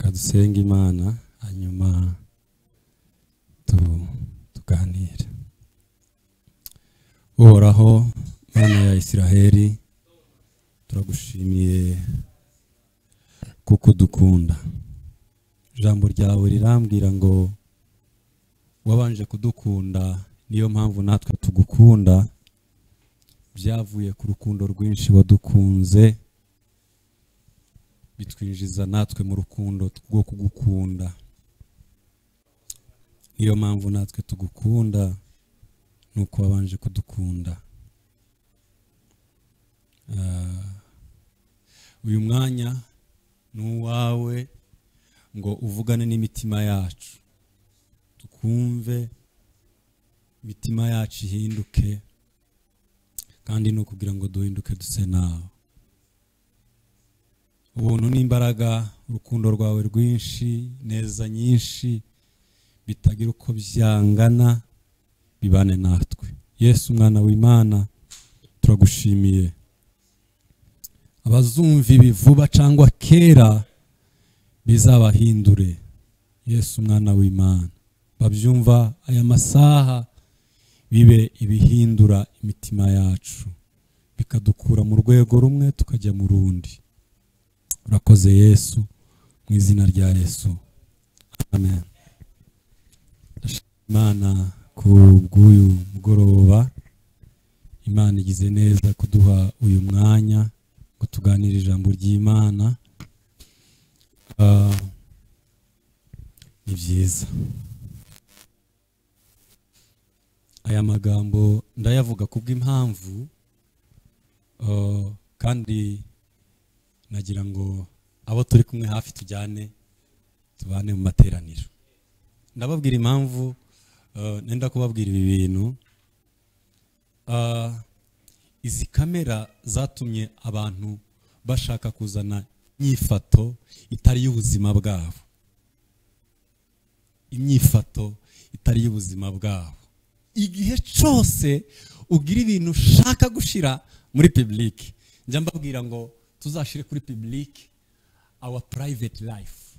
Kadusenga Imana hanyuma tuganire. Uhoraho Mana ya Isiraheli, turagushimiye kuko dukunda. Ijambo ryawe rirambwira ngo wabanje kudukunda, niyo mpamvu natwe tugukunda. Byavuye ku rukundo rwinshi wadukunze, bitwinjiza natwe mu rukundo rwo kugukunda. Niyo mpamvu natwe tugukunda, nuko wabanje kudukunda. Uyu mwanya nuwawe ngo uvugane n'imitima yacu, tukumve, imitima yacu ihinduke, kandi no kugira ngo duhinduke duse nawe. Ubuntu n'imbaraga, urukundo rwawe rwinshi, neza nyinshi bitagira uko byangana, bibane natwe. Yesu mwana w'Imana, turagushimiye. Abazumva ibi vuba cyangwa kera bizabahindure. Yesu mwana w'Imana, babyumva aya masaha bibe ibihindura imitima yacu, bikadukura mu rwego rumwe tukajya mu rundi. Urakoze Yesu, mu izina rya Yesu, amen. Imana ku bw'uyu mugoroba, Imana igize neza kuduha uyu mwanya ngo tuganire ijambo ry'Imana. Ni byiza. Aya magambo ndayavuga kubw'impamvu, kandi nagira ngo abo turi kumwe hafi tujyane tubane mu materaniro. Ndababwira impamvu nenda kubabwira ibi bintu. Izi kamera zatumye abantu bashaka kuzana imyifato itari y'ubuzima bwabo. Imyifato itari y'ubuzima bwabo. Igihe cyose ugira ibintu ushaka gushira muri public, njya mbabwira ngo tuzashire kuri public our private life,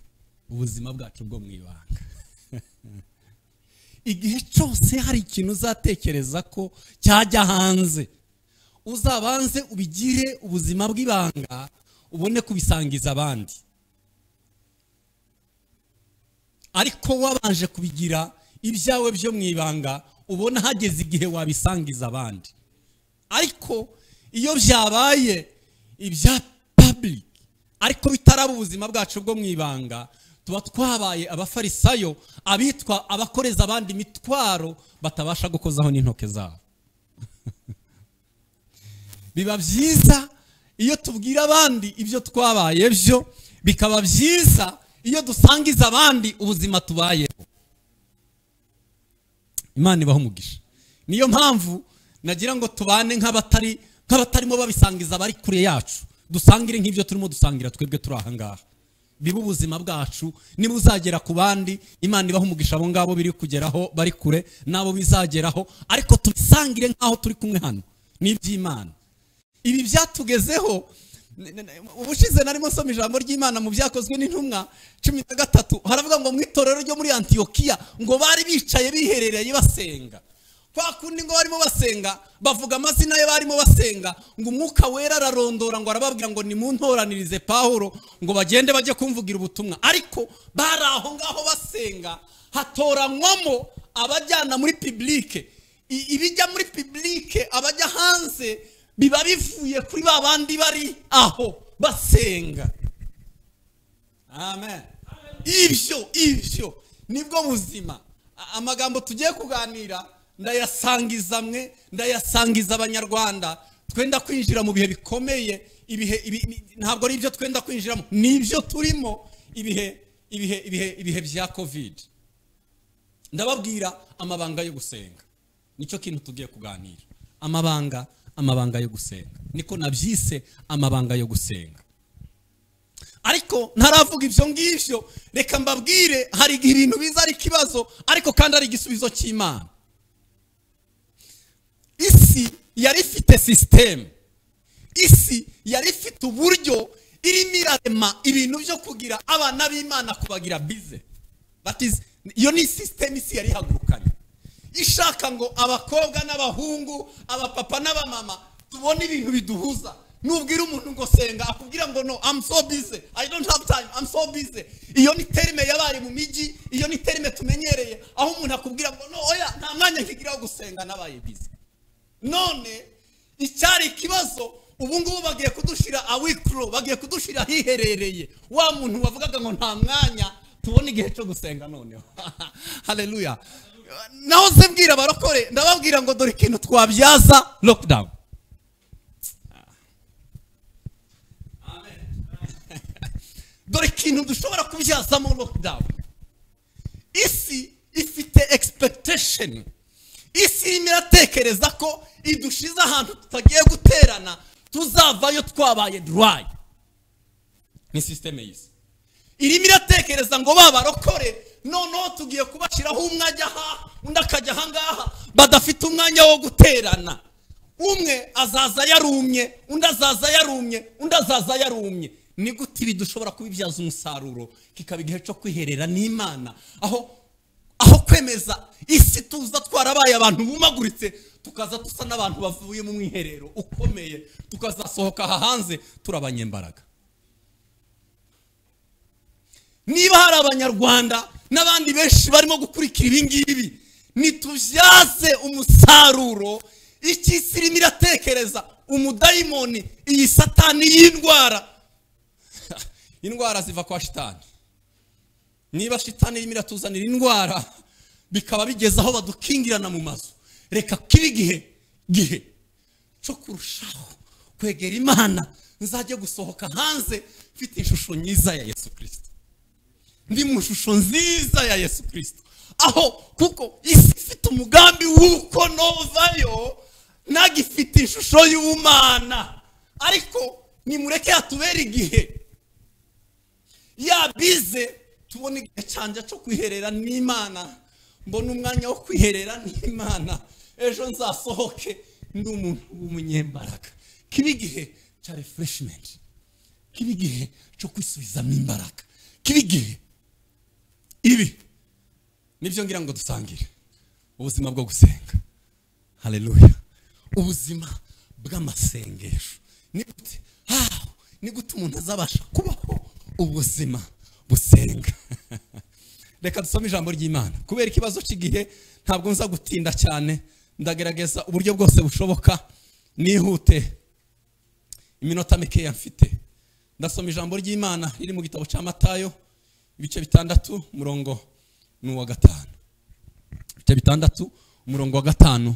ubuzima bwacu bwo mu ibanga. Igihe cyose hari ikintu uzatekereza ko cyajya hanze, uzabanze ubigire ubuzima bw'ibanga, ubone kubisangiza abandi. Ariko wabanje kubigira ibyawe byo mu ibanga, ubona hageze igihe wabisangiza abandi. Ariko iyo byabaye ibya public, ariko bitaraba ubuzima bwacu bwo mu ibanga, tuba twabaye abafarisayo, abitwa abakoreza abandi imitwaro batabasha gukozaho n'intoke zabo. Biba byiza iyo tubwira abandi ibyo twabaye byo, bikaba byiza iyo dusangiza abandi ubuzima tubayeho. Imana ibaho umugisha. Niyo mpamvu nagira ngo tubane nk'abatarimo babisangiza abari kure yacu, dusangire nk'ibyo turimo dusangira twebwe turi aha ngaha. Biba ubuzima bwacu, niba uzagera ku bandi, Imana ibaho umugisha abo ngabo biri kugeraho bari kure, nabo bizageraho, ariko tubisangire nk'aho turi kumwe hano n'iby'Imana. Ibi byatugezeho. Ubushize narimo nsoma ijambo ry'Imana mu byakozwe n'intumwa 13, haravuga ngo mu itorero ryo muri Antiyokiya ngo bari bicaye biherereye basenga. Kwa kundi ngo barimo basenga, bavuga amazina ye barimo basenga, ngo umwuka wera ararondora ngo arababwira ngo nimuntoranirize Pawulo ngo bagende bajye kumvugira ubutumwa. Ariko bari aho ngaho basenga, hatoranywamo abajyana muri public. Ibijya muri public, abajya hanze biba bivuye kuri ba bandi bari aho basenga. Amen. Ibyo nibwo buzima. Amagambo tugiye kuganira ndayasangiza mwe, ndayasangiza abanyarwanda. Twenda kwinjira mu bihe bikomeye, ibihe ntabwo ari ibyo twenda kwinjiramo, nibyo turimo, ibihe ibihe ibihe ibihe bya COVID. Ndababwira amabanga yo gusenga. Nicyo kintu tugiye kuganira. Amabanga yo gusenga. Niko nabyise amabanga yo gusenga. Ariko ntaravuga ibyo ngibyo, reka mbabwire hari igihe ibintu biza ari ikibazo, ariko kandi ari igisubizo cy'Imana. Isi yari ifite system, isi yari ifite uburyo irimo irarema ibintu byo kugira abana b'Imana kubagira bize. That is, iyo ni system isi yari ihagurukanye, ishaka ngo abakobwa n'abahungu, abapapa n'abamama tubone ibintu biduhuza. Nubwira umuntu ngo senga, akubwira ngo no, I'm so busy, I don't have time, I'm so busy. Iyo ni terme yabaye mu miji, iyo ni terme tumenyereye, aho umuntu akubwira ngo no, oya, nta mwanya nkigira wo gusenga, nabaye busy. None icyari ikibazo, ubu ngubu bagiye kudushira awikro, bagiye kudushira hiherereye. Wa muntu wavugaga ngo nta mwanya, tubone igihe cyo gusenga noneho. Haleluya. Naho se mbwira abarokore, ndababwira ngo dore ikintu twabyaza lockdown. Amen. Dore ikintu dushobora kubyazamo lockdown. Isi ifite expectation. Isi irimo iratekereza ko idushize ahantu tutagiye guterana, tuzavayo twabaye dry. Ni system y'isi. Irimo iratekereza ngo babarokore, noneho tugiye kubashyiraho umwe ajya aha, undi akajya aha ngaha, badafite umwanya wo guterana. Umwe azaza yarumye, undi azaza yarumye, undi azaza yarumye. Ni gute ibi dushobora kubibyaza umusaruro, kikaba igihe cyo kwiherera n'Imana, aho kwemeza isi tuza twarabaye abantu bumaguritse, tukaza dusa n'abantu bavuye mu mwiherero ukomeye, tukazasohoka aha hanze turabanyembaraga. Niba hari abanyarwanda n'abandi benshi barimo gukurikira ibi ngibi, nitubyaze umusaruro. Iki isi irimo iratekereza umudayimoni, iyi satani y'indwara. Indwara ziva kwa shitani. Niba shitani irimo iratuzanira indwara, bikaba bigeze aho badukingirana mu mazu, reka kibe igihe cyo kurushaho kwegera Imana. Nzajye gusohoka hanze mfite ishusho nziza ya Yesu Kristo, ndi mu shusho nziza ya Yesu Kristo, aho kuko isi ifite umugambi w'uko novayo nagifite ishusho y'Imana. Ariko nimureke yatubera igihe yabize, tubone igihe canje cyo kwiherera n'Imana, mbona umwanya wo kwiherera n'Imana, ejo nzasohoke ndi umuntu w'umunyembaraga. Kibe igihe cya refreshment, kibe igihe cyo kwisubizamo imbaraga, kibe igihe. Ibi nibyo ngira ngo dusangire ubuzima bwo gusenga. Haleluya. Ubuzima bw'amasengesho. Ni gute ni gute umuntu azabasha kubaho ubuzima busenga? Reka dusome ijambo ry'Imana. Kubera ikibazo cy'igihe ntabwo nza gutinda cyane, ndagerageza uburyo bwose bushoboka nihute iminota mikeya mfite. Ndasoma ijambo ry'Imana riri mu gitabo cya Matayo ibice 6 umurongo ni wa 5. Ibice 6 umurongo wa 5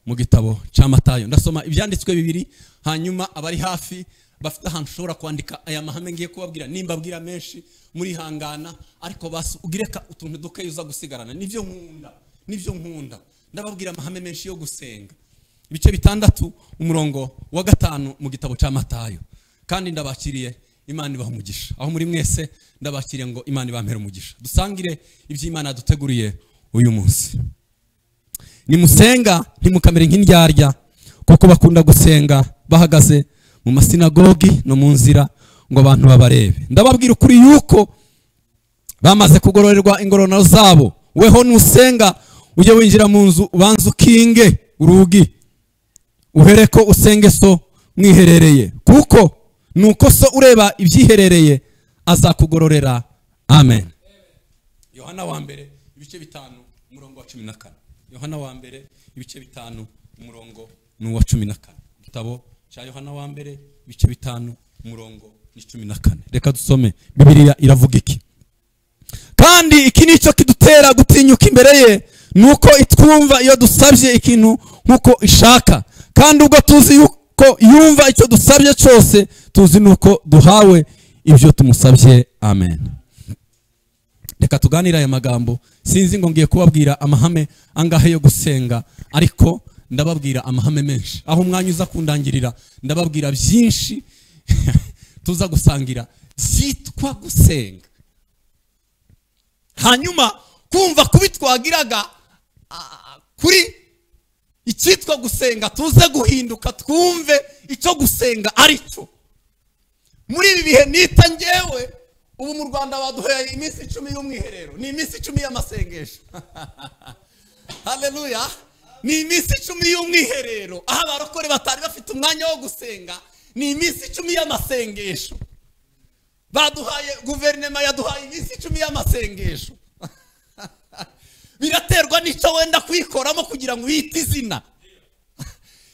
mu gitabo cya Matayo. Ndasoma ibyanditswe bibiri, hanyuma abari hafi bafite ahantu ushobora kwandika aya mahame ngiye kubabwira. Nimbabwira menshi muri hangana, ariko basi ugireka utuntu duke uza gusigarana. Nivyo nkunda, nivyo nkunda. Ndababwira amahame menshi yo gusenga. Ibice 6 umurongo wa 5 mu gitabo cya Matayo. Kandi ndabakiriye, Imana ibaha umugisha. Aho muri mwese ndabakiriye ngo Imana ibampere umugisha. Dusangire iby'Imana duteguriye uyu munsi. Nimusenga ntimukamere nk'indyarya, kuko bakunda gusenga bahagaze mu masinagogi no mu nzira ngo abantu babarebe. Ndababwira ukuri yuko bamaze kugororerwa ingororano zabo. Weho nusenga ujye winjira mu nzu, ubanze ukinge urugi, uhereko usenge so mwiherereye, kuko nuko so ureba ibyiherereye azakugororera. Amen. Yohana wa mbere ibice 5 umurongo wa 14. Yohana wa mbere ibice 5 umurongo ni wa 14. Igitabo cya Yohana wa mbere ibice 5 umurongo ni 14. Reka dusome Bibiliya iravuga iki. Kandi iki nicyo kidutera gutinyuka imbere ye, nuko itwumva iyo dusabye ikintu nkuko ishaka. Kandi ubwo tuzi yuko yumva icyo dusabye cyose, tuzi nuko duhawe ibyo tumusabye. Amen. Reka tuganire aya magambo. Sinzi ngo ngiye kubabwira amahame angahe yo gusenga, ariko ndababwira amahame menshi. Aho umwanya uza kundangirira ndababwira byinshi tuza gusangira byitwa gusenga. Hanyuma kumva kubitwagiraga kuri icyitwa gusenga, tuze guhinduka twumve icyo gusenga ari cyo. Muri ibi bihe nita ngewe, ubu mu Rwanda baduhaye iminsi 10 y'umwiherero, ni iminsi 10 y'amasengesho. Haleluya. Ni iminsi 10 y'umwiherero aho abarokore batari bafite umwanya wo gusenga, ni iminsi 10 y'amasengesho. Baduhaye, guverinoma yaduhaye iminsi 10 y'amasengesho. Biraterwa n'icyo wenda kwikoramo kugira ngo uyite izina.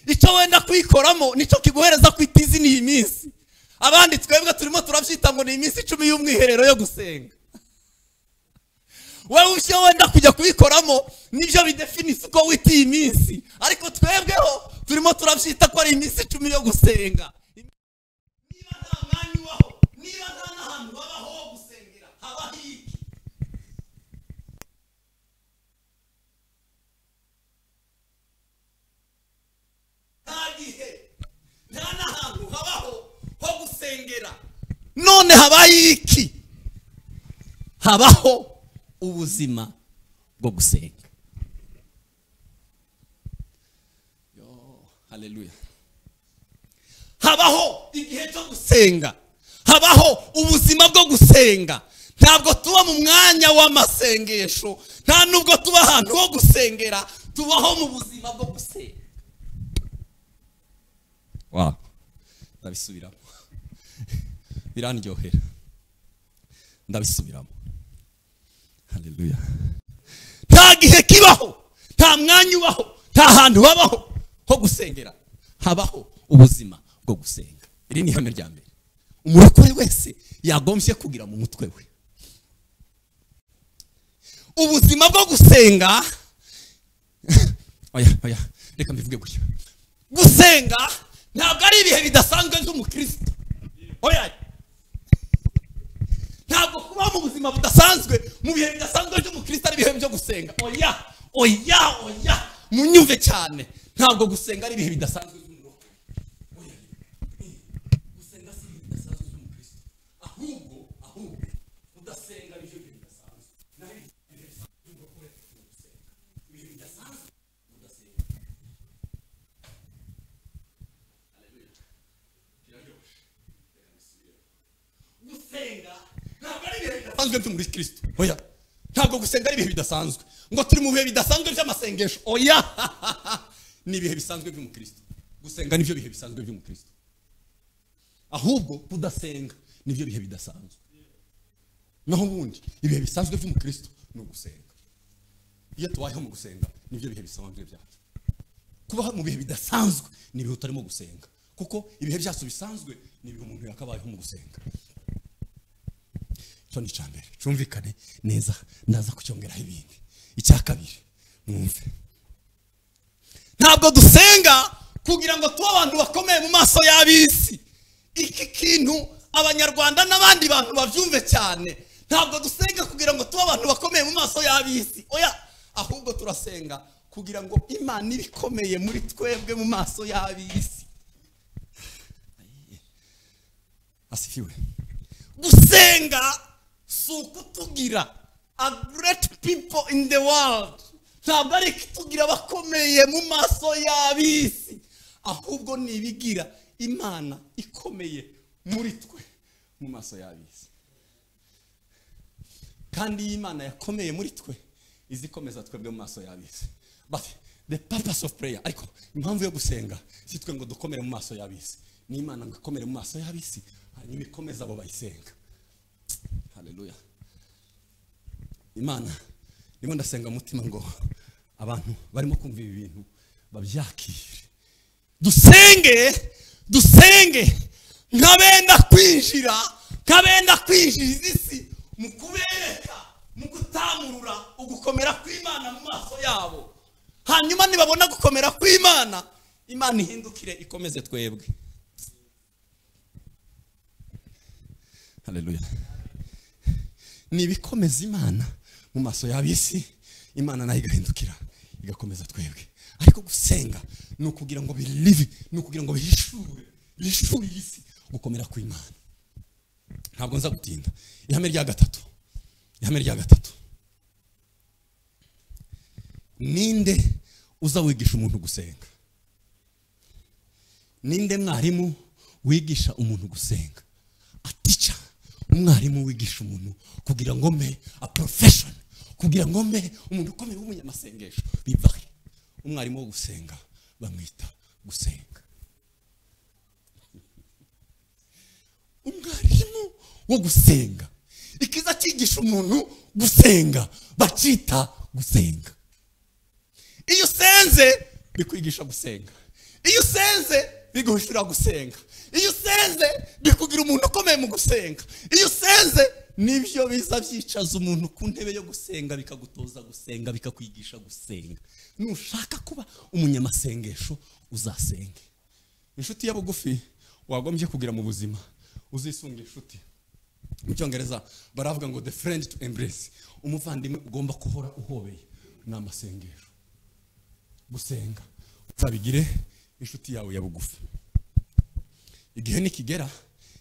Icyo wenda kwikoramo nicyo kiguhereza kwita izina iyi minsi. Abandi twebwe turimo turabyita ngo ni iminsi 10 y'umwiherero yo gusenga. Wewe icyo wenda kujya kuyikoramo nibyo bidefinisa uko wita iyi minsi, ariko twebweho turimo turabyita ko ari iminsi 10 yo gusenga. Niba nta mwanya ubaho, niba nta n'ahantu babaho ho gusengera, habaho iki? Nta gihe, nta n'ahantu habaho ho gusengera. None habaye iki? Habaho ubuzima bwo gusenga. Yo, haleluya. Habaho igihe cyo gusenga, habaho ubuzima bwo gusenga. Ntabwo tuba mu mwanya w'amasengesho, nta nubwo tuba ahantu ho gusengera, tubaho mu buzima bwo gusenga. Wow, ndabisubiramo, birandyohera, ndabisubiramo. Haleluya. Nta gihe kibaho, nta mwanya ubaho, nta hantu habaho ho gusengera, habaho ubuzima bwo gusenga. Iri ni ihame rya mbere umurokore wese yagombye kugira mu mutwe we. Ubuzima bwo gusenga, oya oya, reka mbivuge gutya. Gusenga ntabwo ari ibihe bidasanzwe by'umukristo. Oya, ntabwo kuba mu buzima budasanzwe mu bihe bidasanzwe by'umukristo ari ibihe byo gusenga. Oya oya oya, munyumve cyane, ntabwo gusenga ari ibihe bidasanzwe by'umurokore. Oya, gusenga si ibihe bidasanzwe by'umukristo, ahubwo udasenga nibyo bihe bidasanzwe. Naho ibihe bidasanzwe by'umurokore ni ugusenga, ibihe bidasanzwe udasenga. Haleluya, biraryoshe. Reka mbisubiremo. Gusenga ntabwo ari ibihe bidasanzwe by'umukristo. Oya, ntabwo gusenga ari ibihe bidasanzwe ngo turi mu bihe bidasanzwe by'amasengesho. Oya, ni ibihe bisanzwe by'umukristo. Gusenga nibyo bihe bisanzwe by'umukristo, ahubwo kudasenga nibyo bihe bidasanzwe. Naho ubundi ibihe bisanzwe by'umukristo ni ugusenga. Iyo tubayeho mu gusenga nibyo bihe bisanzwe byacu. Kubaho mu bihe bidasanzwe ni ibihe utarimo gusenga, kuko ibihe byacu bisanzwe ni ibihe umuntu yakabayeho mu gusenga. Icyo ni icya mbere, cyumvikane neza, ndaza kucyongeraho ibindi. Icya kabiri, mwumve, ntabwo dusenga kugira ngo tube abantu bakomeye mu maso y'ab'isi. Iki kintu abanyarwanda n'abandi bantu babyumve cyane. Ntabwo dusenga kugira ngo tube abantu bakomeye mu maso y'ab'isi. Oya, ahubwo turasenga kugira ngo Imana ibe ikomeye muri twebwe mu maso y'ab'isi. Asifiwe. Gusenga si ukutugira a great people in the world, ntabwo ari kutugira abakomeye mu maso y'ab'isi, ahubwo ni ibigira Imana ikomeye muri twe mu maso y'ab'isi. Kandi iyo Imana yakomeye muri twe izikomeza twebwe mu maso y'ab'isi. But the purpose of prayer, ariko impamvu yo gusenga si twe ngo dukomere mu maso y'ab'isi, ni Imana ngo ikomere mu maso y'ab'isi, hanyuma ikomeza abo bayisenga. Haleluya. Imana, ndimo ndasenga mutima ngo abantu barimo kumva ibi bintu babyakire. Dusenge, dusenge nk'abenda kwinjira, nk'abenda kwinjiriza isi mu kubereka, mu gutamurura ugukomera kw'Imana mu maso yabo. Hanyuma nibabona gukomera kw'Imana, Imana ihindukire ikomeze twebwe. Haleluya. Ni ibikomeza Imana mu maso y'ab'isi, Imana nayo igahindukira igakomeza twebwe. Ariko gusenga ni ukugira ngo bilive, ni ukugira ngo bihishure, bihishure isi gukomera kw'Imana. Ntabwo nza gutinda. Ihame rya gatatu, ihame rya gatatu, ninde uza wigisha umuntu gusenga? Ninde mwarimu wigisha umuntu gusenga? A teacher, umwarimu wigisha umuntu kugira ngo mbe a profession, kugira ngo mbe umuntu ukomeye w'umunyamasengesho bivahe. Umwarimu wo gusenga bamwita gusenga. Umwarimu wo gusenga, ikiza cyigisha umuntu gusenga bacita gusenga. Iyo usenze bikwigisha gusenga, iyo usenze biguhishura gusenga, iyo usenze bikugira umuntu ukomeye mu gusenga, iyo usenze nibyo biza byicaza umuntu ku ntebe yo gusenga, bikagutoza gusenga, bikakwigisha gusenga. Nushaka kuba umunyamasengesho uzasenge. Inshuti ya bugufi wagombye kugira mu buzima, uzisunga inshuti. Mu Cyongereza baravuga ngo the friend to embrace. Umuvandimwe ugomba kuhora uhobeye ni amasengesho. Gusenga uzabigire inshuti yawe ya bugufi. Igihe nikigera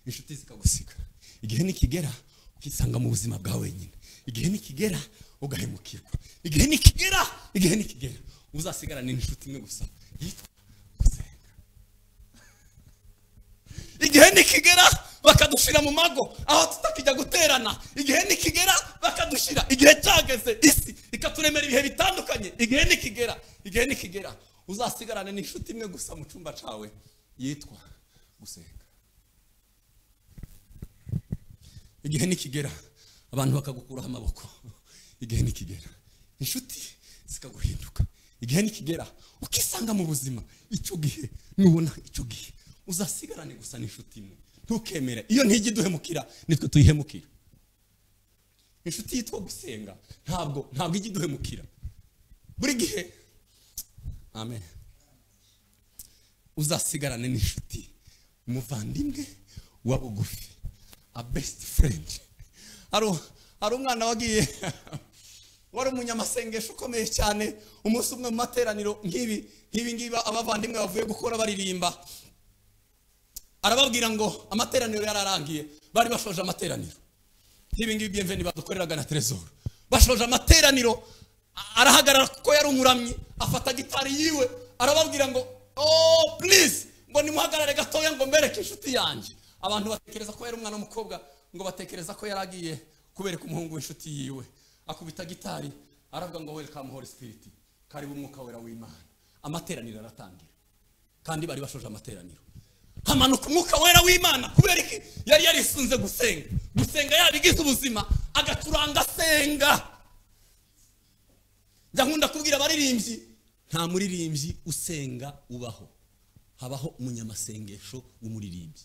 inshuti zikagusiga, igihe nikigera ukisanga mu buzima bwa wenyine, igihe nikigera ugahemukirwa, igihe nikigera, igihe nikigera uzasigarana n'inshuti imwe gusa yitwa gusenga. Igihe nikigera bakadushira mu mago aho tutakijya guterana, igihe nikigera bakadushira, igihe cyageze isi ikaturemera ibihe bitandukanye, igihe nikigera, igihe nikigera uzasigarana n'inshuti imwe gusa mu cyumba cawe yitwa gusenga. Igihe nikigera abantu bakagukuraho amaboko, igihe nikigera inshuti zikaguhinduka, igihe nikigera ukisanga mu buzima, icyo gihe nubona icyo gihe uzasigarane gusa n'inshuti imwe. Ntukemere iyo ntijya iduhemukira nitwe tuyihemukira. Inshuti yitwa gusenga ntabwo ijya iduhemukira buri gihe. Amen. Uzasigarane n'inshuti, umuvandimwe wa bugufi, a best friend. Hari umwana wagiye wari umunyamasengesho ukomeye cyane. Umunsi umwe mu materaniro nk'ibi ngibi abavandimwe bavuye gukora baririmba, arababwira ngo amateraniro yararangiye, bari bashoje amateraniro nk'ibi ngibi bienvenue badukoreraga na Trésor. Bashoje amateraniro, arahagarara kuko yari umuramyi, afata gitari yiwe arababwira ngo oh please, ngo nimuhagarare gatoya ngo mbereke inshuti yanjye. Abantu batekereza ko yari umwana w'umukobwa, ngo batekereza ko yaragiye kubereka umuhungu w'inshuti yiwe. Akubita gitari aravuga ngo welcome Holy Spirit, karibu umwuka wera w'Imana. Amateraniro aratangira kandi bari bashoje amateraniro, hamanuka umwuka wera w'Imana. Kubera iki? Yari yarisunze gusenga. Gusenga yabigize ubuzima, agacuranga asenga. Njya nkunda kubwira abaririmbyi, nta muririmbyi usenga ubaho, habaho umunyamasengesho w'umuririmbyi.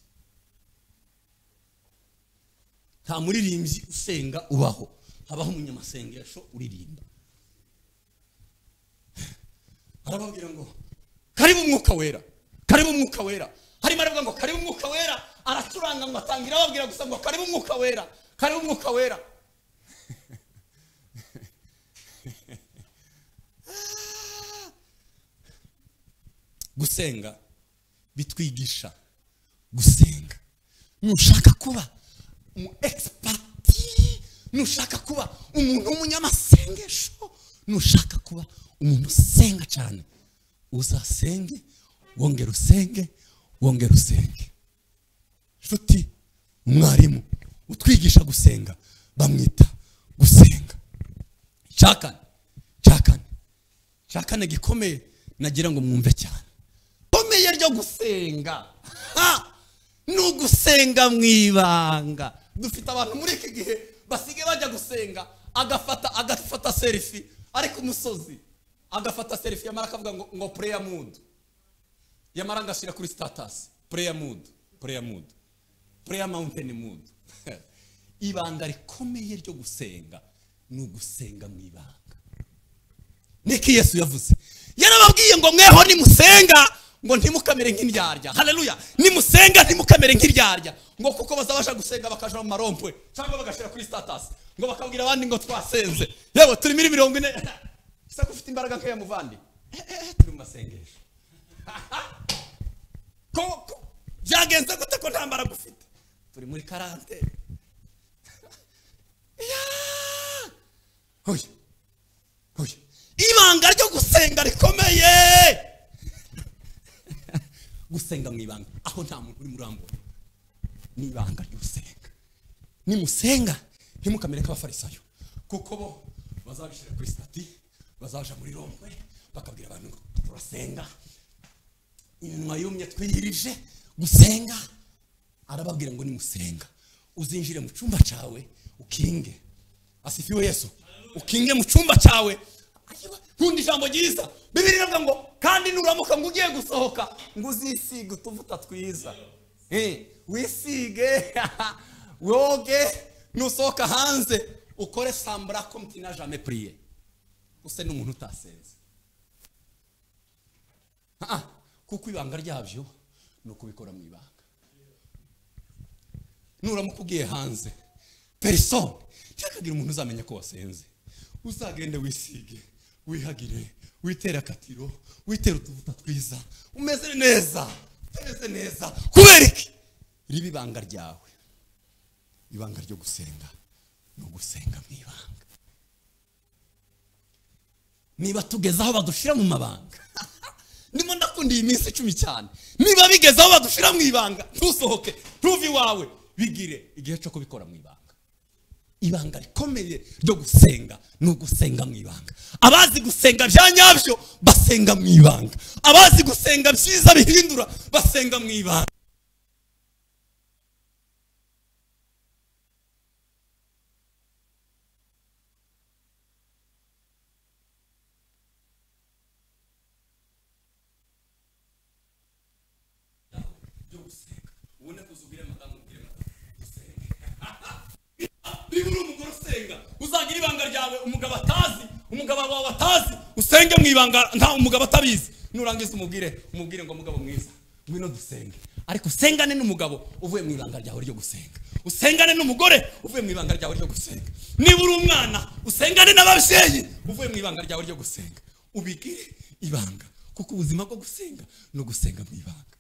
Nta muririmbyi usenga ubaho, habaho umunyamasengesho uririmba. Arababwira ngo karibu umwuka wera, karibu umwuka wera. Harimo aravuga ngo karibu umwuka wera, aracuranga ngo atangira ababwira gusa ngo karibu umwuka wera, karibu umwuka wera. Gusenga bitwigisha gusenga. Nushaka kuba umu expert, nushaka kuba umuntu w'umunyamasengesho, nushaka kuba umuntu usenga cyane, uzasenge, wongera usenge, wongera usenge. Nshuti, umwarimu utwigisha gusenga bamwita gusenga. Cyakane gikomeye nagira ngo mwumve cyane. Komeye ryo gusenga nugusenga mwibanga. Dufite abantu muri iki gihe basige bajya gusenga, agafata selfie ari ku musozi, agafata selfie yamara akavuga ngo prayer mood, yamara ngashira kuri status prayer mood, prayer mood, prayer mountain mood. Ibanga rikomeye ryo gusenga nugusenga mwibanga. Niki Yesu yavuze, yarababwiye ngo mweho nimusenga ngo ntimukamere nk'indyarya. Haleluya. Nimusenga ntimukamere nk'indyarya, ngo kuko bazabasha gusenga bakaja mu marompwe cyangwa bagashira kuri status ngo bakabwira abandi ngo twasenze. Yewe turi muri 40. Sako ufite imbaraga nk'aya muvandi, turi mu masengesho. Ko byagenze gute ko nta mbaraga ufite? Turi muri 40. Hoya hoya, ibanga ryo gusenga rikomeye. Gusenga mu ibanga aho nta muntu uri murambona, ni ibanga ryo gusenga. Nimusenga ntimukamere nk'abafarisayo, kuko bo bazabishyira kuri stati, bazaja muri rompwe bakabwira abantu ngo turasenga, iminwa yumye twiyirije gusenga. Arababwira ngo nimusenga uzinjire mu cyumba cyawe ukinge. Asifiwe Yesu. Ukinge mu cyumba cyawe. Nkunda ijambo ryiza. Bibiliya iravuga ngo kandi nuramuka ngo ugiye gusohoka ngo uzisige utuvuta twiza. Wisige woge, nusohoka hanze ukore sambra comme tu n'as jamais prié. Use n'umuntu utasenze. Kuko ibanga ryabyo ni ukubikora mu ibanga. Nuramuka ugiye hanze, person ntihakagire umuntu uzamenya ko wasenze. Uzagende wisige, wihagire, witere akatiro, witere utuvuta twiza, umeze neza, umeze neza. Kubera iki? Riba ibanga ryawe. Ibanga ryo gusenga ni ugusenga mu ibanga. Niba tugeze aho badushira mu mabanga, ndimo ndakunda iyi minsi 10 cyane. Niba bigeze aho badushira mu ibanga, ntusohoke, ntuve iwawe, bigire igihe cyo kubikora mu ibanga. Ibanga rikomeye ryo gusenga ni ugusenga mu ibanga. Abazi gusenga bya nyabyo basenga mu ibanga. Abazi gusenga byiza bihindura basenga mu ibanga. Uzagira ibanga ryawe umugabo atazi, umugabo wawe atazi, usenge mu ibanga nta umugabo atabizi. Nurangiza umubwire ngo mugabo mwiza, ngwino dusenge. Ariko usengane n'umugabo uvuye mu ibanga ryawe ryo gusenga. Usengane n'umugore uvuye mu ibanga ryawe ryo gusenga. Niba uri umwana usengane n'ababyeyi uvuye mu ibanga ryawe ryo gusenga. Ubigire ibanga, kuko ubuzima bwo gusenga no gusenga mu ibanga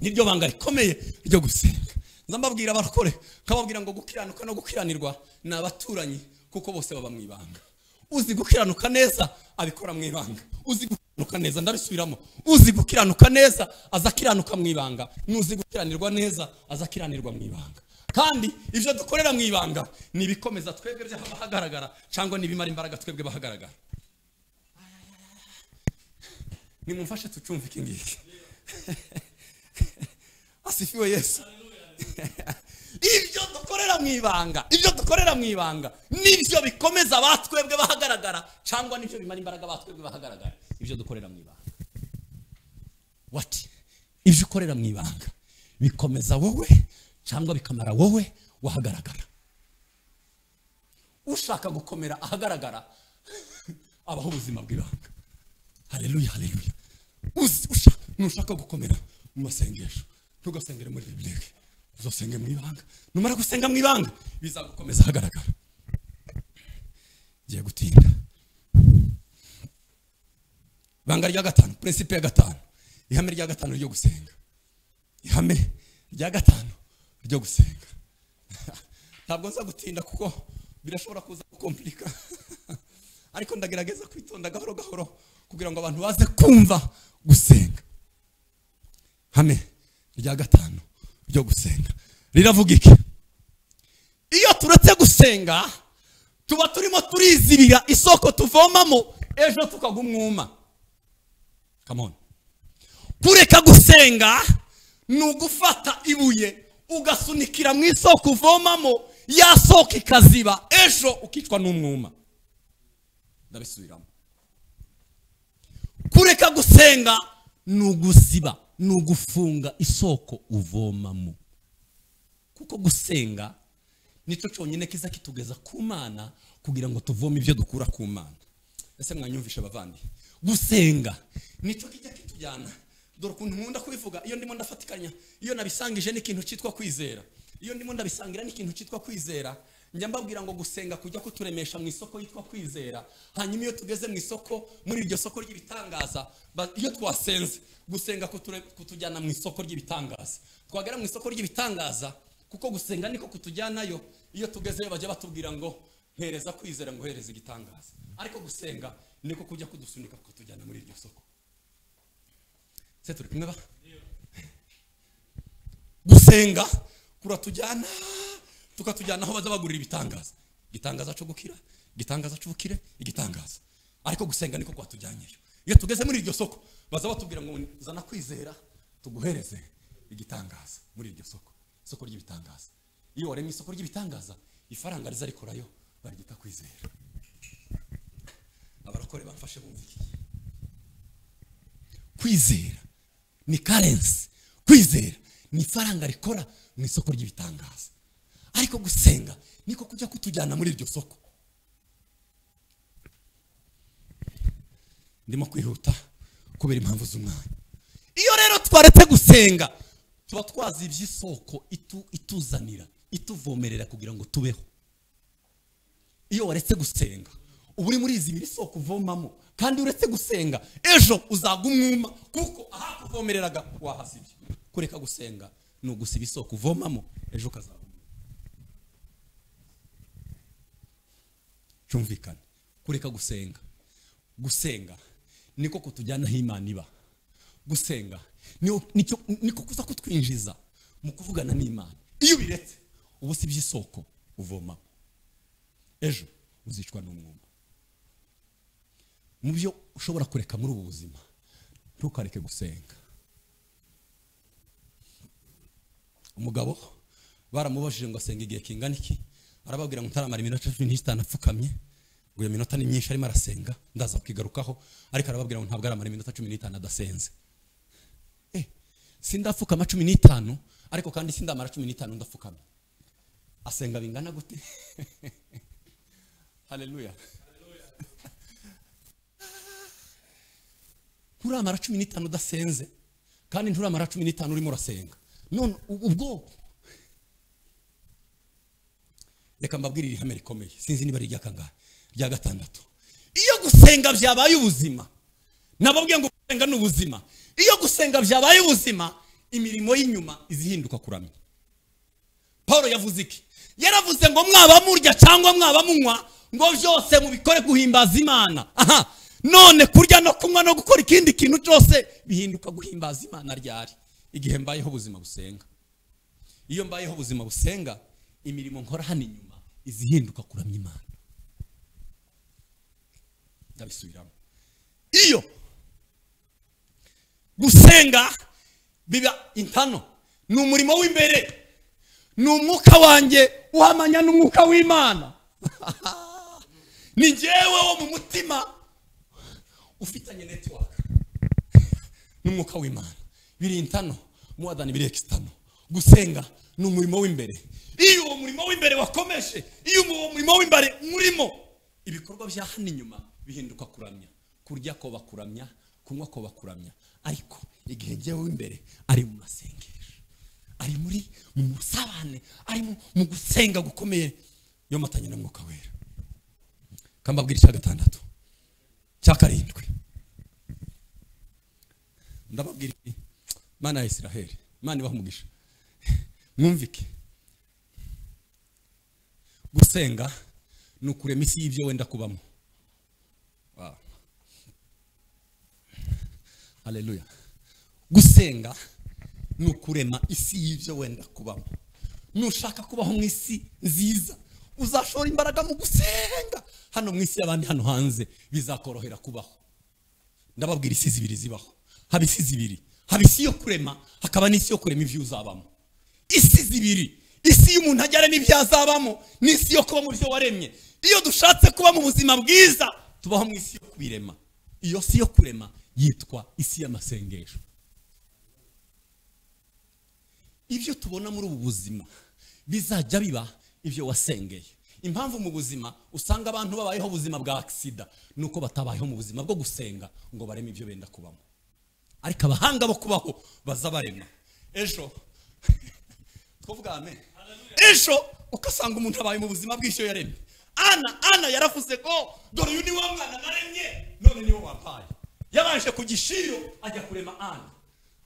niryo banga rikomeye ryo gusenga. Nzambabwira abarokore nkababwira ngo gukiranuka no gukiranirwa ni abaturanyi, kuko bose baba mu ibanga. Uzi gukiranuka neza abikora mu ibanga. Uzi gukiranuka neza, ndabisubiramo, uzi gukiranuka neza azakiranuka mu ibanga, n'uzi gukiranirwa neza azakiranirwa mu ibanga. Kandi ibyo dukorera mu ibanga ni ibikomeza twebwe by'ahagaragara cyangwa n'ibimara imbaraga twebwe bahagaragara. Nimumfashe tucumve iki ngiki. Asifiwe Yesu. Ibyo dukorera mu ibanga, ibyo dukorera mu ibanga nibyo bikomeza abatwebwe bahagaragara cyangwa nibyo bimara imbaraga abatwebwe bahagaragara. Ibyo dukorera mu ibanga. What? Ibyo ukorera mu ibanga bikomeza wowe cyangwa bikamara wowe wahagaragara. Ushaka gukomera ahagaragara abaho ubuzima bw'ibanga. Haleluya, haleluya. Nushaka gukomera mu masengesho, ntugasengere muri bibiliya, uzosenge mu ibanga. Numara gusenga mu ibanga bizagukomeza ahagaragara. Ngiye gutinda. Ibanga rya gatanu, principe ya gatanu, ihame rya gatanu ryo gusenga. Ihame rya gatanu ryo gusenga. Ntabwo nza gutinda kuko birashobora kuza gukomplika. Ariko ndagerageza kwitonda gahoro gahoro kugira ngo abantu baze kumva gusenga. Hame rya gatanu ryo gusenga riravuga iki? Iyo turetse gusenga tuba turimo turizibira isoko tuvomamo, ejo tukagwa umwuma. Come on. Kureka gusenga ni ugufata ibuye ugasunikira mu isoko uvomamo, ya soko ikaziba, ejo ukicwa n'umwuma. Ndabisubiramo. Kureka gusenga ni uguziba, ni ugufunga isoko uvomamo. Kuko gusenga nico cyonyine kiza kitugeza ku Mana kugira ngo tuvome ibyo dukura ku Mana. Ese mwanyumvisha bavandi? Gusenga nico kijya kitujyana. Dore ukuntu nkunda kubivuga iyo ndimo ndafatikanya, iyo nabisangije n'ikintu cyitwa kwizera. Iyo ndimo ndabisangira n'ikintu cyitwa kwizera, njya mbabwira ngo gusenga kujya kuturemesha mu isoko yitwa kwizera. Hanyuma iyo tugeze mu isoko, muri iryo soko ry'ibitangaza, iyo twasenze, gusenga kutujyana mu isoko ry'ibitangaza. Twagera mu isoko ry'ibitangaza, kuko gusenga niko kutujyanayo, iyo tugezeyo bajya batubwira ngo mpereza kwizera ngo hereza igitangaza. Ariko gusenga niko kujya kudusunika kutujyana muri iryo soko. Se turi kumwe ba? Gusenga Kuratujyana tukatujyana aho baza bagurira ibitangaza. Igitangaza cyo gukira, igitangaza cy'ubukire, igitangaza. Ariko gusenga niko kwatujyanyeyo. Iyo tugeze muri iryo soko baza batubwira ngo zana kwizera tuguhereze igitangaza muri iryo soko, isoko ry'ibitangaza. Iyo waremye isoko ry'ibitangaza, ifaranga riza rikorayo barigita kwizera. Abarokore bamfashe bumviki. Kwizera ni currency, kwizera ni ifaranga rikora mu isoko ry'ibitangaza. Ariko gusenga niko kujya kutujyana muri iryo soko. Ndimo kwihuta kubera impamvu z'umwanya. Iyo rero twaretse gusenga tuba twazibye isoko ituzanira, ituvomerera kugira ngo tubeho. Iyo waretse gusenga uba uri muri izi biri soko uvomamo, kandi uretse gusenga ejo uzagumwuma kuko ahakuvomereraga wahasibye. Kureka gusenga ni ugusiba isoko uvomamo, ejo ukazagumwuma. Cyumvikane, kureka gusenga. Gusenga niko kutujyana aho Imana iba. Gusenga niko kuza kutwinjiza mu kuvugana n'Imana. Iyo ubiretse uba usibye isoko uvomamo, ejo uzicwa n'umwuma. Mu byo ushobora kureka muri ubu buzima, ntukareke gusenga. Umugabo baramubajije ngo asenga igihe kingana iki, arababwira ngo ntaramara iminota 15 apfukamye, ngo iyo minota ni myinshi arimo arasenga, ndaza kwigarukaho, ariko arababwira ngo ntabwo aramara iminota 15 adasenze. Sindapfukama 15, ariko kandi sindamara 15 ndapfukamye. Asenga bingana gute? Haleluya. Nturamara 15 udasenze, kandi nturamara 15 urimo urasenga. None ubwo reka mbabwire ihame rikomeye, sinzi niba ari irya kangahe, rya gatandatu. Iyo gusenga byabaye ubuzima, nababwiye ngo gusenga ni ubuzima. Iyo gusenga byabaye ubuzima, imirimo y'inyuma izihinduka kuramya. Paulo yavuze iki? Yaravuze ngo mwaba murya cyangwa mwaba munywa, ngo byose mubikore guhimbaza Imana. Aha, none kurya no kunywa no gukora ikindi kintu cyose bihinduka guhimbaza Imana ryari? Igihe mbayeho ubuzima busenga. Iyo mbayeho ubuzima busenga, imirimo nkora hano inyuma izihinduka kuramya Imana. Ndabisubiramo. Iyo gusenga biba intano, ni umurimo w'imbere, ni umwuka wanjye uhamanya n'umwuka w'Imana. Ni njyewe wo mu mutima ufitanye network n'umwuka w'Imana. Biri intano muadani biri extano. Gusenga ni umurimo w'imbere. Iyo uwo murimo w'imbere wakomeje, iyo uwo murimo w'imbere murimo, ibikorwa bya hano inyuma bihinduka kuramya. Kurya ko bakuramya, kunywa ko bakuramya. Ariko igihe njyewe w'imbere ari mu masengesho, ari muri mu musabane, ari mu gusenga gukomeye yomatanye n'umwuka wera. Kambabwira icya gatandatu, cya karindwi. Ndababwira Mana ya Isiraheli, Mana ibahe umugisha. Mwumvike. Gusenga ni ukurema isi y'ibyo wenda kubamo. Wow. Haleluya. Gusenga ni ukurema isi y'ibyo wenda kubamo. Nushaka kubaho mu isi nziza, uzashora imbaraga mu gusenga. Hano mu isi y'abandi, hano hanze bizakorohera kubaho. Ndababwira isi zibiri zibaho. Haba isi zibiri, haba isi yo kurema, hakaba n'isi yo kurema ibyo uzabamo. Isi zibiri, isi y'umuntu ajyaremo ibyo azabamo, n'isi yo kuba mu byo waremye. Iyo dushatse kuba mu buzima bwiza, tubaho mu isi yo kubirema. Iyo si yo kurema yitwa isi y'amasengesho. Ibyo tubona muri ubu buzima bizajya biba ibyo wasengeye. Impamvu mu buzima usanga abantu babayeho ubuzima bwa aksida nuko batabayeho mu buzima bwo gusenga ngo bareme ibyo benda kubamo. Ariko abahanga bo kubaho baza barema. Ejo twavuga amen. Ejo ukasanga umuntu abaye mu buzima bw'icyo yaremye. Ana yaravuze ko dore uyu ni wa mwana naremye, none niwe wampaye. Yabanje ku gishiro ajya kurema Ana.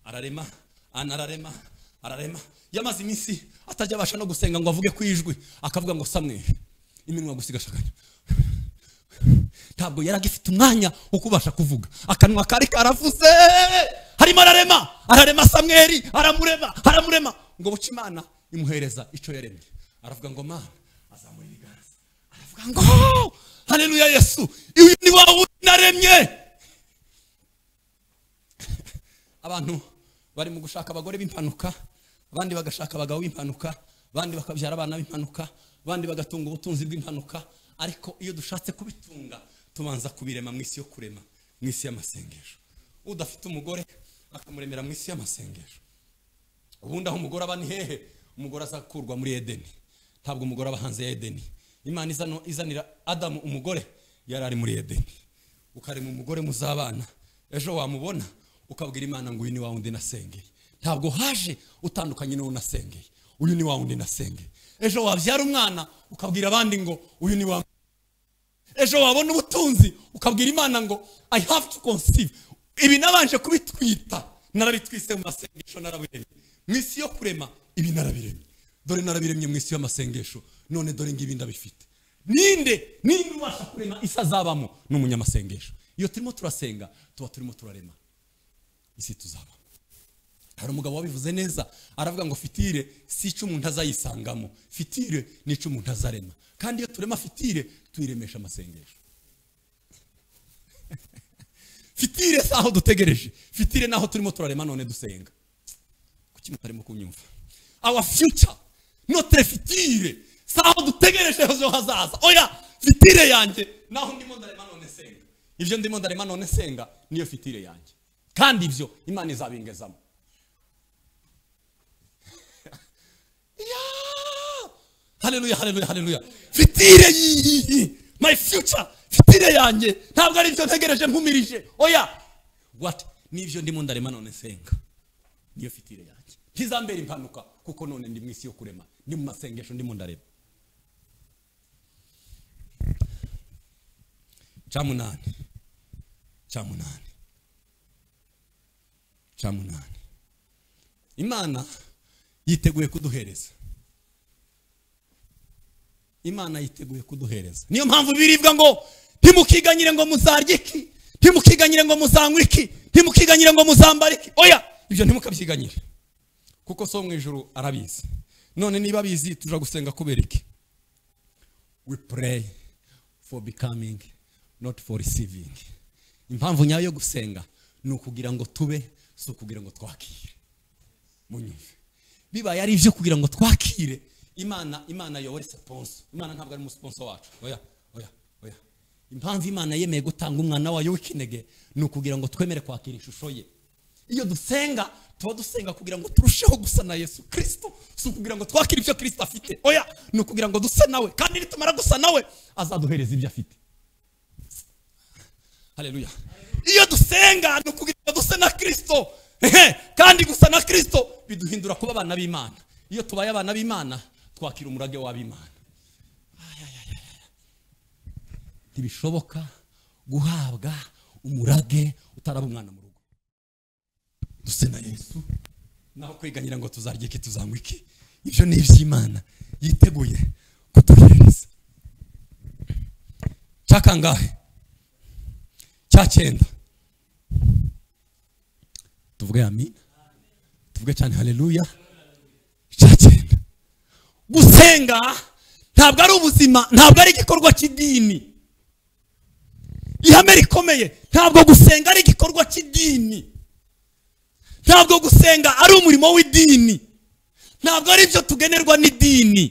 Ararema, Ana ararema, ararema. Yamaze iminsi atajya abasha no gusenga ngo avuge kwijwi, akavuga ngo Samweli, iminwa gusigashakanya. Ntabwo yaragifite umwanya wo kubasha kuvuga. Akanwa kari karavuze. Harimo ararema, ararema Samweli, aramurema, aramurema. ngo buce Imana imuhereza icyo yaremye. Aravuga ngo Mana, azamura ibiganza aravuga ngo haleluya Yesu, uyu ni wawe naremye. Abantu bari mu gushaka abagore b'impanuka, abandi bagashaka abagabo b'impanuka, abandi bakabyara abana b'impanuka, abandi bagatunga ubutunzi bw'impanuka. Ariko iyo dushatse kubitunga tubanza kubirema mu isi yo kurema, mu isi y'amasengesho. Udafite umugore akamuremera mu isi y'amasengesho. Ubundi aho umugore aba ni hehe? Umugore azakurwa muri Edeni. Ntabwo umugore aba hanze ya Edeni. Imana izanira Adamu umugore yari ari muri Edeni. Ukarema umugore muzabana, ejo wamubona ukabwira Imana ngo uyu ni wa wundi nasengeye. Ntabwo haje utandukanye n'uwo nasengeye. Uyu ni wa wundi nasengeye. Ejo wabyara umwana ukabwira abandi ngo uyu ni wa. Ejo wabona ubutunzi ukabwira Imana ngo I have to conceive. Ibi nabanje kubitwita, narabitwise mu masengesho, narabiremye mu isi yo kurema. Ibi narabiremye, dore narabiremye mu isi y'amasengesho, none dore ngibi ndabifite. Ninde ubasha kurema isi azabamo? Ni umunyamasengesho. Iyo turimo turasenga tuba turimo turarema isi tuzabamo. Hari umugabo wabivuze neza, aravuga ngo fitire si icyo umuntu azayisangamo, fitire ni icyo umuntu azarema. Kandi iyo turema fitire tuyiremesha amasengesho. Fitire si aho dutegereje, fitire naho turimo turarema none dusenga. Kuki mutarimo kunyumva? Our future, notre fitire, si aho dutegereje ejo hazaza. Oya, fitire yanjye naho ndimo ndarema none senga. Ibyo ndimo ndarema none senga niyo fitire yanjye, kandi ibyo Imana izabingezamo. Haleluya, haleluya, haleluya. Fitire yiyi, my future, fitire yanjye ntabwo ari ibyo ntegereje mpumirije. Oya, what? Nibyo ndimo ndarema none senga niyo fitire yanjye. Ntizambera impanuka kuko none ndi mu isi yo kurema, ndi mu masengesho ndimo ndarema. Cya munani, Imana yiteguye kuduhereza. Imana yiteguye kuduhereza. Niyo mpamvu biribwa ngo ntimukiganyire ngo muzarye iki, ntimukiganyire ngo muzanywe iki, ntimukiganyire ngo muzambare iki. Oya, ibyo ntimukabyiganyire, kuko so mu ijuru arabizi. None niba abizi tuja gusenga kubera iki? We pray for becoming, not for receiving. Impamvu nyayo yo gusenga ni ukugira ngo tube, si ukugira ngo twakire. Munyumve, bibaye ari ibyo kugira ngo twakire, Imana yobora sponsor. Imana ntabwo ari umusponsor wacu. Oya, oya, oya. Impamvu Imana yemeye gutanga umwana wayo w'ikinege ni ukugira ngo twemere kwakira ishusho ye. Iyo dusenga tuba dusenga kugira ngo turusheho gusa na Yesu Kristo, si ukugira ngo twakire ibyo Kristo afite. Oya, ni ukugira ngo duse nawe, kandi nitumara gusa nawe azaduhereza ibyo afite. Haleluya. Iyo dusenga ni ukugira ngo duse na Kristo, kandi gusa na Kristo biduhindura kuba abana b'Imana. Iyo tubaye abana b'Imana twakira umurage w'ab'Imana. Ntibishoboka guhabwa umurage utaraba umwana mu rugo. Duse na Yesu, naho kwiganyira ngo tuzarya iki tuzanywa iki, ibyo ni iby'Imana yiteguye kuduhereza. Cya kangahe? Cya cyenda. Tuvuge amina, tuvuge cyane haleluya. Cya cyenda, gusenga ntabwo ari ubuzima, ntabwo ari igikorwa cy'idini. Ihame rikomeye, ntabwo gusenga ari igikorwa cy'idini, ntabwo gusenga ari umurimo w'idini, ntabwo ari ibyo tugenerwa n'idini.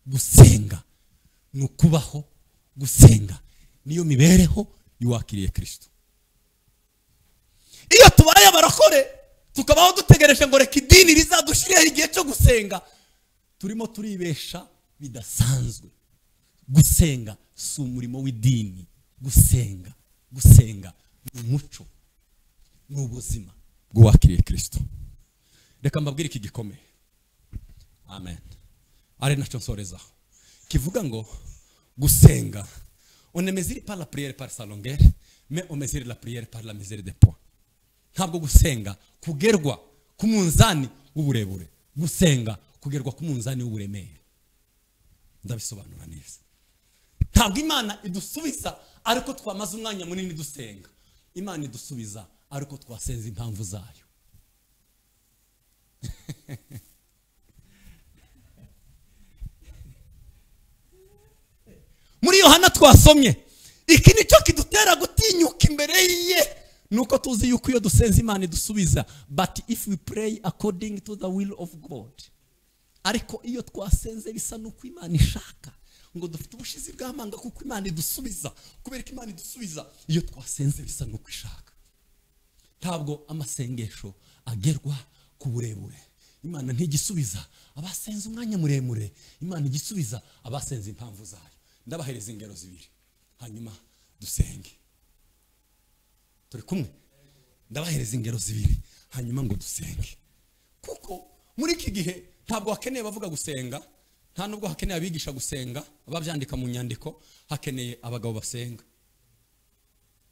Gusenga ni ukubaho, gusenga niyo mibereho y'uwakiriye Kristo. Iyo tubaye abarokore tukabaho dutegereje ngo reka idini rizadushyirireho igihe cyo gusenga, turimo turibesha bidasanzwe. Gusenga si umurimo w'idini. Gusenga ni umuco, ni ubuzima bw'uwakiriye Kristo. Reka mbabwire iki gikomeye, amen, ari nacyo nsorezaho, kivuga ngo gusenga, on ne mesure pas la prière par sa longueur, mais on mesure la prière par la mesure des poids. Ntabwo gusenga kugerwa ku munzani w'uburebure, gusenga kugerwa ku munzani w'uburemere. Ndabisobanura neza. Ntabwo Imana idusubiza ariko twamaze umwanya munini dusenga. Imana idusubiza ariko twasenze impamvu zayo. Muri Yohana twasomye, iki nicyo kidutera gutinyuka imbere ye, nuko tuzi yuko iyo dusenze Imana idusubiza. But if we pray according to the will of God, ariko iyo twasenze bisa nuko Imana ishaka, ngo dufite ubushizi bw'amanga kuko Imana idusubiza. Kubera ko Imana idusubiza iyo twasenze bisa nuko ishaka. Ntabwo amasengesho agerwa ku burebure. Imana ntigisubiza abasenze umwanya muremure, Imana igisubiza abasenze impamvu zayo. Ndabahereza ingero zibiri hanyuma dusenge. Turi kumwe? Ndabahereza ingero zibiri hanyuma ngo dusenge. Kuko muri iki gihe ntabwo hakeneye bavuga gusenga, nta nubwo hakeneye abigisha gusenga ababyandika mu nyandiko, hakeneye abagabo basenga.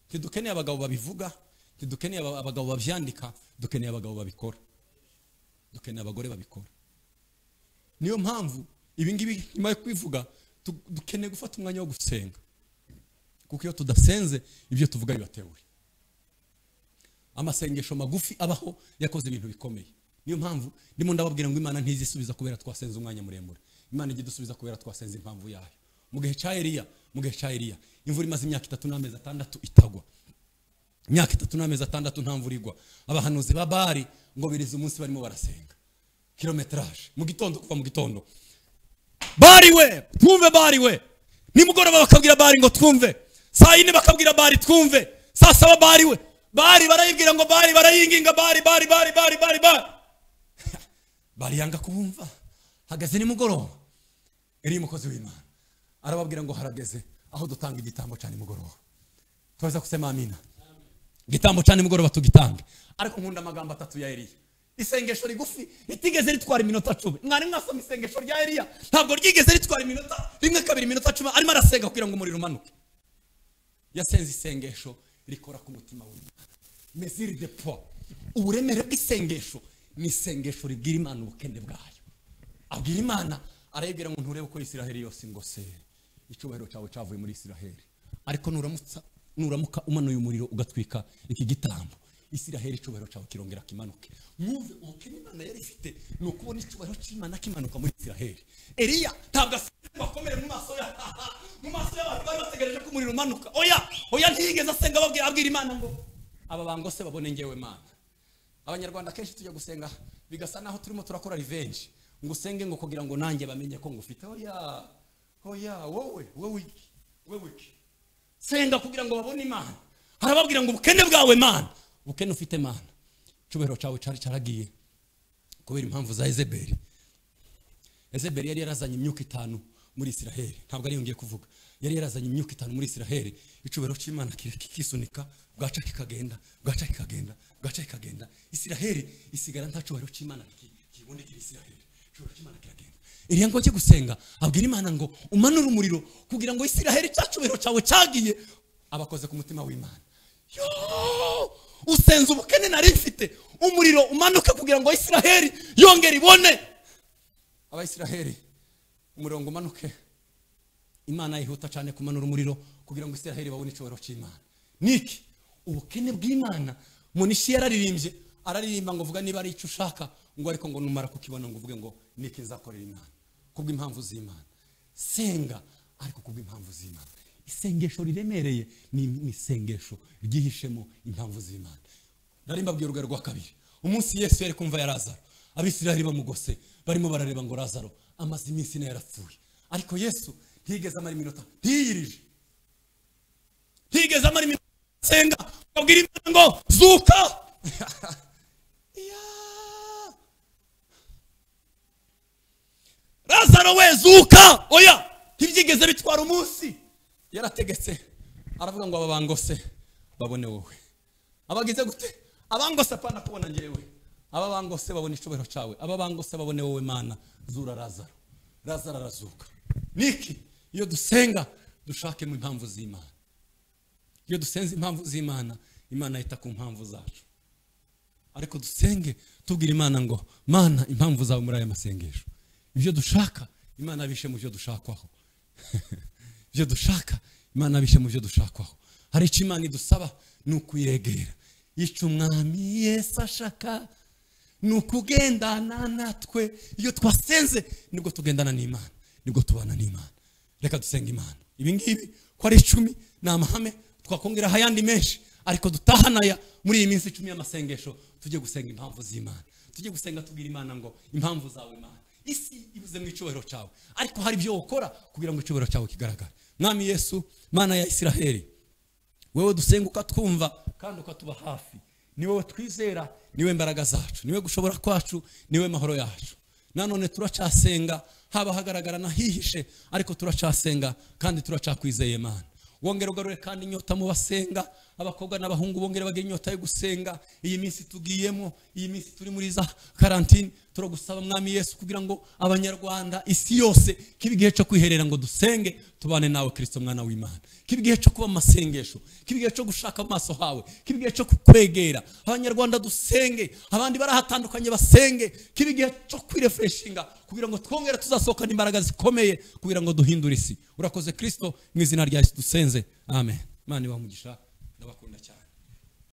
Ntidukeneye abagabo babivuga, ntidukeneye abagabo babyandika, dukeneye abagabo babikora, dukeneye abagore babikora. Niyo mpamvu ibi ngibi nyuma yo kwivuga dukeneye gufata umwanya wo gusenga, kuko iyo tudasenze ibyo tuvuga bibatewe. Amasengesho magufi abaho yakoze ibintu bikomeye. Niyo mpamvu ndimo ndababwira ngo Imana ntizisubiza kubera twasenze umwanya muremure. Imana ijya idusubiza kubera twasenze impamvu yayo. Mu gihe cya Eliya, mu gihe cya Eliya imvura imaze imyaka 3 n'amezi 6 itagwa. Imyaka 3 n'amezi 6 nta mvura igwa. Abahanuzi ba Bali ngo birize umunsi barimo barasenga. Kilometrage mu gitondo, kuva mu gitondo. Bali we, twumve Bali we. Nimugoroba bakabwira Bali ngo twumve. Saa 4 bakabwira Bali twumve. Saa 7 Bali we. Bali barayibwira ngo Bali barayinginga Bali Bali Bali Bali Bali Bali. Bali yanga kubumva. Hageze nimugoroba, Eliya umukozi w'Imana arababwira ngo harageze aho dutanga igitambo cyane nimugoroba. Tuweza kusema amina. Igitambo cyane nimugoroba tugitange. Ariko nkunda amagambo 3 ya Eliya. Isengesho rigufi ritigeze ritwara iminota 10. Mwari mwasoma isengesho rya Eliya, ntabwo ryigeze ritwara iminota 1 2 iminota 10, arimo arasenga kugira ngo umuriro umanuke. Yasenze isengesho rikora ku mutima w'Imana. Mesure de poids, uburemere bw'isengesho ni isengesho ribwira Imana ubukene bwayo. Abwira Imana, arayibwira ngo nturebe uko Isiraheli yose ngose, icyubahiro cyawe cyavuye muri Isiraheli, ariko nuramuka umanuye umuriro ugatwika iki gitambo, Isiraheli icyubahiro cyawe kirongera kimanuke. Mwumve ubukene Imana yari ifite ni ukubona icyubahiro cy'Imana kimanuka muri Isiraheli. Eliya ntabwo asenga akomere mu maso ya mu maso y'abantu bari bategereje ko umuriro umanuka. Oya, oya, ntiyigeze asenga ababwira, abwira Imana ngo aba bangose babone ngewe Mana. Abanyarwanda kenshi tujya gusenga bigasa naho turimo turakora revenge, ngo usenge ngo kugira ngo nanjye bamenye ko ngufite. Oya, oya, wowe wowe wowe senga kugira ngo babone Imana. Harababwira ngo ubukene bwawe Mana, ubukene ufite Mana, icyubahiro cyawe cyari cyaragiye kubera impamvu za Ezeberi. Ezeberi yari yarazanye imyuka 5 muri Isiraheli. Ntabwo ari yongeye kuvuga. Yari yarazanye imyuka 5 muri Isiraheli. Icyubahiro cy'Imana kikisunika, bwaca kikagenda, bwaca kikagenda, bwaca kikagenda. Isiraheli isigara nta cyubahiro cy'Imana kibonekera Isiraheli. Icyubahiro cy'Imana kiragenda. Eliya ngo ajye gusenga, abwira Imana ngo umanure umuriro kugira ngo Isiraheli cyacyubahiro cyawe cyagiye. Abakoze ku mutima w'Imana. Yo! Usenze ubukene nari mfite, umuriro umanuke kugira ngo Isiraheli yongere ibone. Abayisiraheli umuriro ngo umanuke. Imana yihuta cyane kumanura umuriro kugira ngo Isiraheli babone icyubahiro cy'Imana. Niki ubukene bw'Imana. Munishi yararirimbye, araririmba ngo vuga niba ari icyo ushaka, ngo ariko ngo numara kukibona ngo uvuge ngo niki nzakorera Imana kubw'impamvu z'Imana. Senga ariko kubw'impamvu z'Imana. Isengesho riremereye ni isengesho ryihishemo impamvu z'Imana. Nari mbabwiye urugero rwa kabiri. Umunsi Yesu yari kumva ya Lazaro, Abisiraheli bamugose barimo barareba ngo Lazaro amaze iminsi ine yarapfuye. Ariko Yesu ntiyigeze amara iminota, ntiyirije, ntiyigeze amara iminota senga abwira Imana ngo zuka. Lazaro we zuka. Oya, ntibyigeze bitwara umunsi. Yarategetse aravuga ngo aba bangose babone wowe. Abagize gute? Abangose apana kubona ngewe, aba bangose babone icyubahiro cyawe, aba bangose babone wowe Mana. Zura Lazaro. Lazaro arazuka. Niki iyo dusenga dushake mu impamvu z'Imana. Iyo dusenze impamvu z'Imana, Imana yita ku mpamvu zacu. Ariko dusenge tubwira Imana ngo Mana impamvu zawe muri aya masengesho, ibyo dushaka Imana bishe mu byo dushakwaho. Ibyo dushaka Imana bishe mu byo dushakwaho. Hari icyo Imana idusaba ni ukuyegera. Icyo Umwami Yesu ashaka ni ukugendana natwe. Iyo twasenze nibwo tugendana n'Imana, nibwo tubana n'Imana. Reka dusenga Imana. Ibi ngibi ko ari 10 ni amahame, twakongera ayandi menshi, ariko dutahanaya muri iyi minsi 10 y'amasengesho. Tujye gusenga impamvu z'Imana, tujye gusenga tubwira Imana ngo impamvu zawe Imana, isi ibuze mu icyubahiro cyawe, ariko hari ibyo ukora kugira ngo icyubahiro cyawe kigaragare. Mwami Yesu, Mana ya Isiraheli, wewe dusenga ukatwumva kandi ukatuba hafi, ni wowe twizera, niwe mbaraga zacu, niwe gushobora kwacu, niwe mahoro yacu. Nanone turacasenga, haba hagaragara nahihishe, ariko turacasenga kandi turacakwizeye Mana. Wongere ugarure kandi inyota mu basenga, abakobwa n'abahungu bongere bagire inyota yo gusenga. Iyi minsi tugiyemo, iyi minsi turi muri za karantine, turagusaba Mwami Yesu kugira ngo abanyarwanda, isi yose, kibe igihe cyo kwiherera ngo dusenge tubane nawe Kristo mwana w'Imana. Kibe igihe cyo kuba amasengesho, kibe igihe cyo gushaka amaso hawe, kibe igihe cyo kukwegera. Abanyarwanda dusenge, abandi barahatandukanye basenge, kibe igihe cyo kwirefreshinga kugira ngo twongere tuzasohokana imbaraga zikomeye kugira ngo duhindure isi. Urakoze Kristo, mu izina rya Yesu dusenze, amen. Imana ibahe umugisha, ndabakunda cyane.